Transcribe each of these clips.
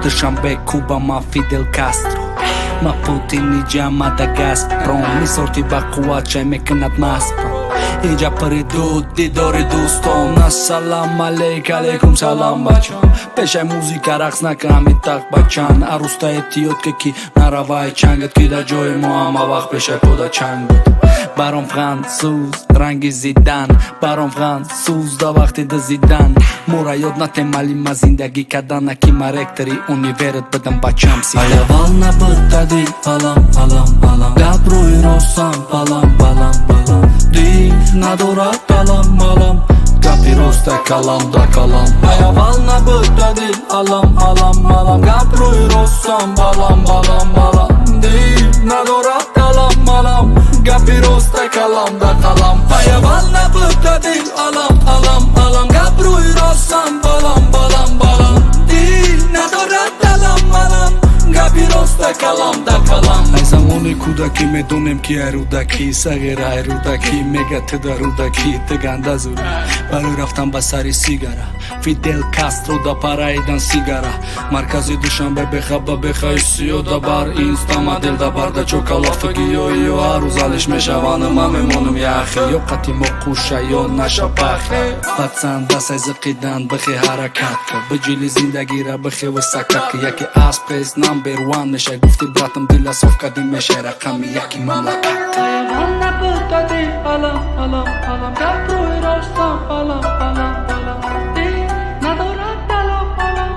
Душанбе, Куба, ма Фидел Кастро, ма Путин, иҷа мада Газпром. Мисорти ба қувват чай мекунад маспро. Иҷа пари дуд, дидори дӯстон. Ассалам алейк, алейкум салам, бачон. Пешай музика рақс накунам итақ бачан. Аруста эҳтиёт ки, ки наравай чангат, ки дар ҷои мо ҳама вақт пешай пода чанг буд. Баром франсуз ранги Зидан, баром франсуз да вақти дазидан. Мора ёд натемали ма зиндагӣ кардана, ки ма ректори универат бидам, бачам си. Аявал набуд дил алам, алам, алам. Гап рӯи ростам, балам, балам, балам. Дил надорад алам, алам. Гапи роста калам да калам. Аявал набуд дил алам, алам, алам. Гап рӯи ростам, балам, балам, балам. Дил надорад алам, алам. Гапи роста калам да қалам. Аявал набуд дил алам, алам, алам. Гап рӯи ростам, балам, балам, балам. Дил надорад алам, алам. Гапи роста калам да қалам. Ай замони кӯдакӣ медонем, ки ай Рӯдакӣ сағира, ай Рӯдакӣ мега ту да Рӯдакӣ, ту ганда зурӣ барои рафтан ба сари сигара. Фидел Кастро да параидан сигара. Маркази Душанбе бехаба бехаи сиёда бар инста модел да барда чокалафаги ё ҳар рӯз алиш мешаванд, ман мемонам яхе. Ё қати мо қуша, ё наша пахе. Пацан, дасай зиқидан бихе, ҳаракат ка, биҷили зиндагира бихе васакат ка. Яке асп хес number one мешай. Гуфти братам, дила соф кардим, мешай рақами яки мамлакат. Аявал набуд дил алам, алам, алам. Гап рӯи ростам, балам, балам, балам. Дил надорад алам, алам.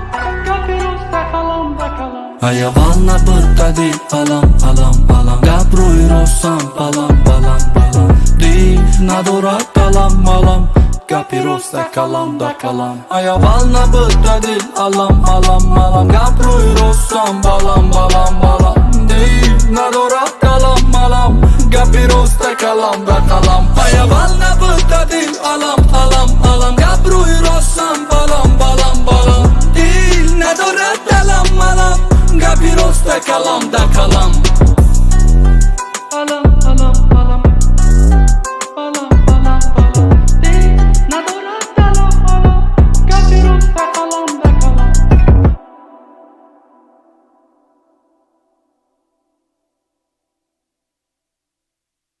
Гапи роста калам да калам. Аявал набуд дил алам, алам, алам. Гап рӯи ростам, балам, балам, балам. Дил надорад алам, алам. Гапи роста калам да калам. Аявал набуд дил алам, алам, алам. Гап рӯи ростам, балам, балам, балам. Дил надорад алам, алам. Гапи роста калам да қалам. Аявал набуд дил алам, алам, алам. Гап рӯи ростам, балам, балам, балам. Дил надорад алам, алам. Гапи роста калам да қалам.